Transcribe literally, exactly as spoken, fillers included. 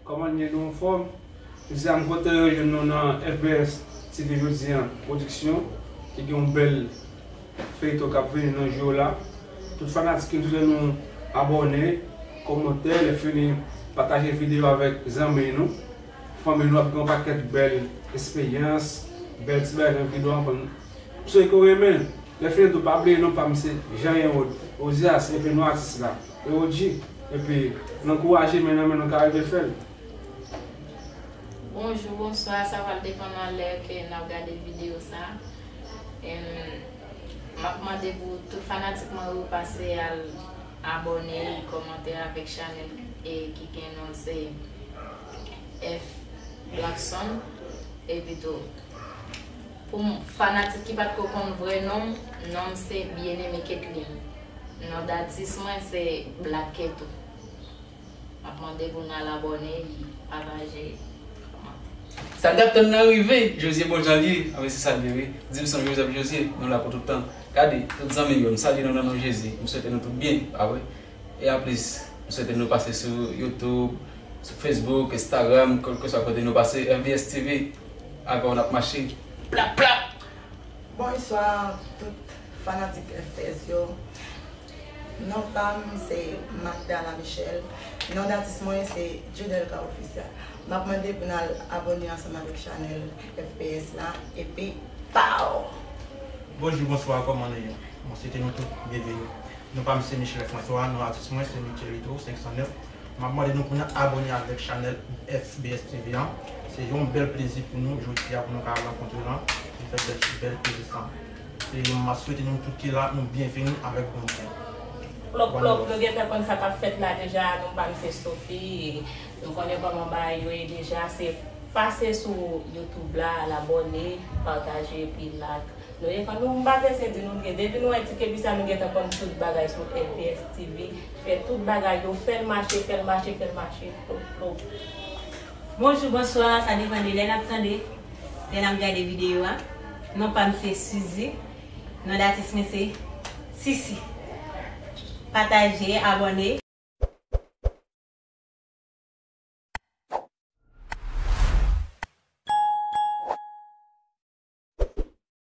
Kòman n ye, nou anfòm? Jodi a m kontan rejwenn nou nan F B S T V jodi a, pwodiksyon ki gen yon bèl feyton k ap vini nan jou la. Tout fanatik yo, m swete nou abòne, kòmante, lè fini pataje videyo avèk zanmi nou. Fanmi nou ap gen yon pakèt bèl esperyans, bèl ti bagay nan videyo an. M swete ke w renmen l. Lè fini tou, pa bliye non pa m se Jean Hérode Ozias, epi nou atis la, E O G, epi n ankouraje men nan men nou ka rive fè l. Bonjou, bonswa, sa pral depann nan lè ke n ap gade videyo sa. Em, m ap mande pou tout fanatik mwen yo pase al abòne, kòmante avèk chanèl e ki gen non se F Blackson. Epi tou, pou m, fanatik ki pa t ko konn vrè non m, non m se Bien-Aimé Ketline. Non datis mwen se Black Keto. M ap mande pou n al abòne, pataje, kòmante. Sa n t ap tann nan rive, Josie Bonjanvier, a wi se sa l ye wi. Dimson Joseph Josie, nou la pou tout tan. Gade, tout zanmi m yo, m salye nou nan non Jezi, m swete nou tout byen, pa vre? E anplis, m swete nou pase sou YouTube, sou Facebook, Instagram, kèlkeswa kote nou pase, F B S T V, avè w n ap mache. Plap, plap! Bonswa tout fanatik F B S yo. Non pa m se Magdala Michel. Non datis mwen se Judelka Official. M ap mande pou n al abòne ansanm avèk chanèl F B S la epi pow! Bonjou, bonswa, kòman nou ye? Mwen swete nou tout byenveni. Non pa m se Michel François, non atis mwen se Michelito senk san nèf. M ap mande nou pou n abòne avèk chanèl F B S T V an. Se yon bèl plezi pou nou jodi a pou nou ka rankontre la, pou fè bèl bèl plezi sa. E m ap swete nou tout ki la, nou byenveni avèk bon kè. Plòp, plòp, nou gentan konn sa k ap fèt la deja, non pa m se Sophie, nou konnen kòman bagay yo ye deja, se pase sou YouTube la, al abòne, pataje, epi like. Nou ye fan nou, m pa bezwen di nou, depi nou wè ti kebi sa, nou gentan konn tout bagay sou F B S T V, fè tout bagay yo, fè l mache, fè l mache, fè l mache, plop, plop. Bonjou, bonswa, sa depann de lè n ap tande, lè n ap gade videyo a. Non pa m se Suzy, non datis mwen se Sisi. Pataje, abòne,